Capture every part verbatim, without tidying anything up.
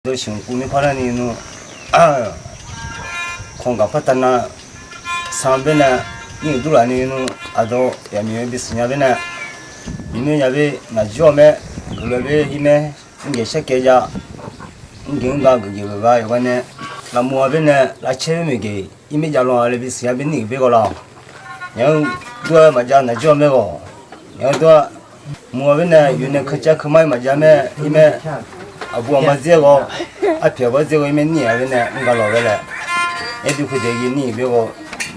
Aqdawq sheuqkuv mirpar lar ni nmr, kanqgaq par tavnav sanr baenae, nyiq durlaf ni nmr, aqdawq yaqmiq-aer bisiq nya baenae, bimir nya bae, naqjawr-eu mae, guiqlanq bae irmaer, mrjeq sharkaev jav, mrjeq mrga guiqjeq geuf ga yawqghaq nae, lavmov-a baenae lavcaer-eu maeqjeq irmaer javlanr-a laer bisiq nya bae nyiq bae ghawq laf-awq. Nyaq-anr dur-aer maqjav naqjawr-eu mae ghawq, nyaq-anr dur-a mq-a baenae yawqnae keucav keumar-aer maqjav mae irmaer, aqbu aqma dzer ghawq, arpyaq bar dzer ghawq irmaer nyiq-a baenae mr ga lawq ghae laer, aer bi khoerdae ghae nyiq bae ghawq,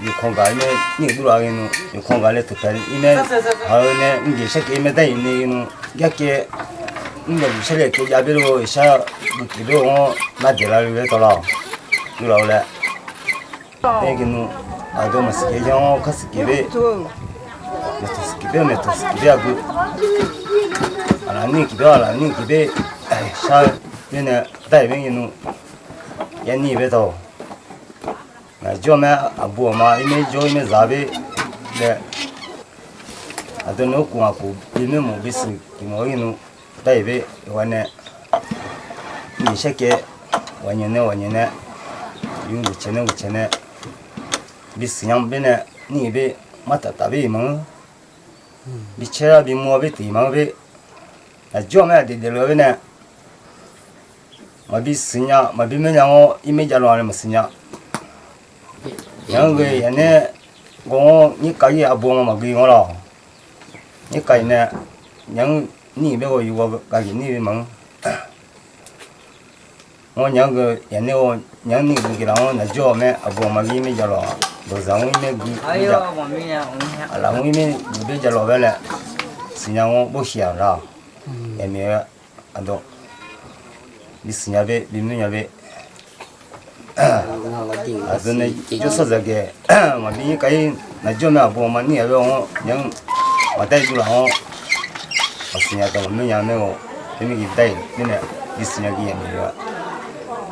yawqkanq gaq irmaer nyiq durlaf ghae nmr, yawqkanq gaq laer teuqpae irmaer, haq-eu nae mrjeq sharkaev irmaer dar-iq ni ghae nmr, garkaev mrjeq sharkaev jav bae lo shar, guikeq bae-awr nar daeqlaf le-aer tawvlaf-awq, durlaf-eu laer. Aer ghae nmr, aqdawq maqsiq keq yanr-awr kar siq keq bae, maeqtaq siq keq bae, maeqtaq siq keq bae aqgeu, aqlaf nir keq bae, aqlaf nir keq bae, shar baenae dar-iq bae ghae nmr, yar nir bae tawq. Naqjawr mae, aqbu aqma irmaer jawr irmaer zaq bae laer, aqdawq nae urkuf ngaqkuf bi maermawf bisiq tiq mawf-aer ghae nmr, dar-iq bae yawqghaq nae, mrjeq sharkaev, ghawqnyaeq nae ghawqnyaeq nae, yur guiqcae nae guiqcae nae, bisiq nya baenae, nyiq bae, martaf taf bae-iq maqngeur, bicaer-a bimr-a bae tiq maqngeur bae, aqjawr mae aqdeq daeqlaf baenae, maqbi siqnya maqbi maer nya-awr irmaer javlanr-a nae maqsiq nya. Nyaq-anr ghae yaqnaer ghaw-awr nyirkav-ir aqbu aqma maqgui ngawr lawq. Nyirkav-iq nae, nyaq-anr nir-iq bae ghawq yuf ghawq gaq geuf nir-iq bae maqngeur. Ngawr nyaq-anr ghae yaqnaer ghaw, nyaq-anr nir-iq gui geuf laf-anr naqjawr-eu mae, aqbu aqma gui maer javlanr-a, dawqzaq-anr ir maer gui, aqlaf-anr ir maer gui bae javlanr bae laer, siqnya-awr bawrkhiq-aq lar-awq. Yaqmiq-aer aqdawq bisiq nya bae bimr nya bae, aqdawq nae jawrsar zaqgaeq maqbi nyirkav-ir naqjawr mae, aqbu aqma nir-aq bae-awr nyaq-anr maqdar-ir durlaf-awr, maqsiq nya taq maqmr nya mae-awq. Teumirnae dar-iq mirnae bisiq nya gui yaqmiq-a,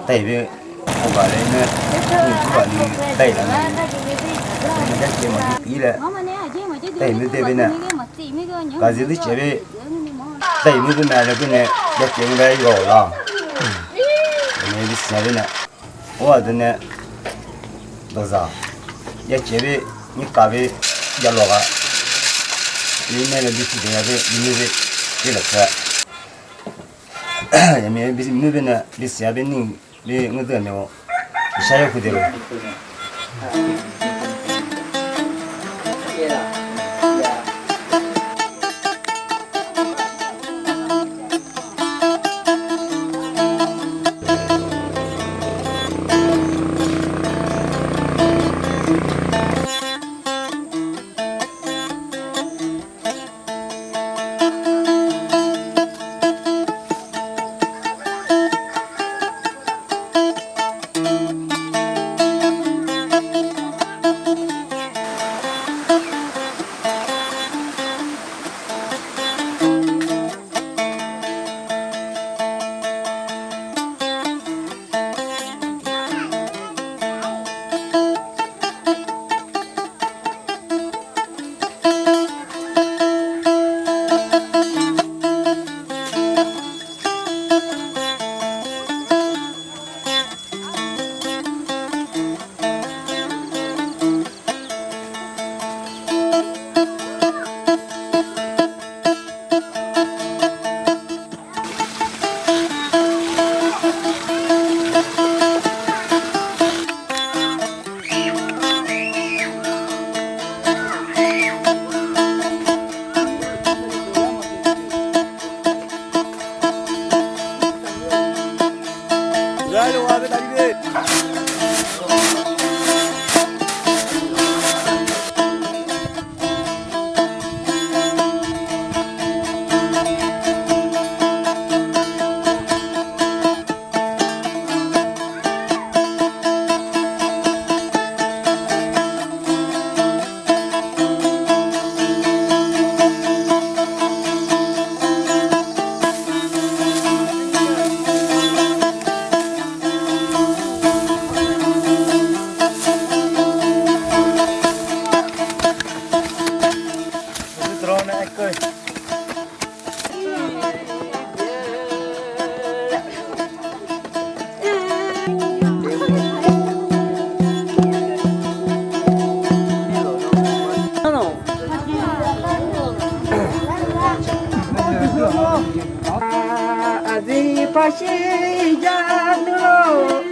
dar-iq bae, aqgaf laer nae, nyiq durlaf ni dar-iq laf nae, jarcaev maqbi pir laer, dar-iq mirdae bae nae, gaqzir duircaev bae, dar-iq mirdae mae laer bae nae, jarcaev-anr gar-ir ghawq-awq lar-awq. Aqnae bisiq nya bae nae, or aqdawq nae dawqzaq, jarcaev bae, nyirkav bae, javlawq ghaq, ir nae laer bi tiqdaeq-a bae bimr bae, ir lafkhoer-a, yaqmiq-aer bimr bae nae bisiq nya bae nir-iq bae ngeur deuq-aq mae-awr, iqshar yar khoerdae-eu Aqdui paqshir ja nuir-or.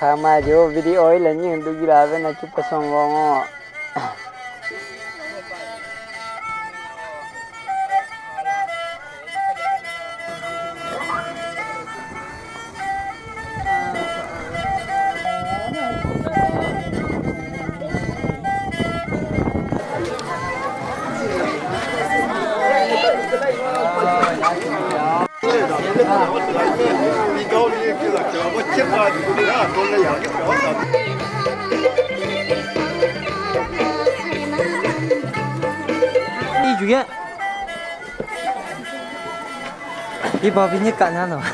Paqma jeq-or, video-ir lafnyir duq jir laf-aer bae nar cur pav sanr gawr ngawr. Irjuq yaer. Irbawr bi nyir kaf nar nawq.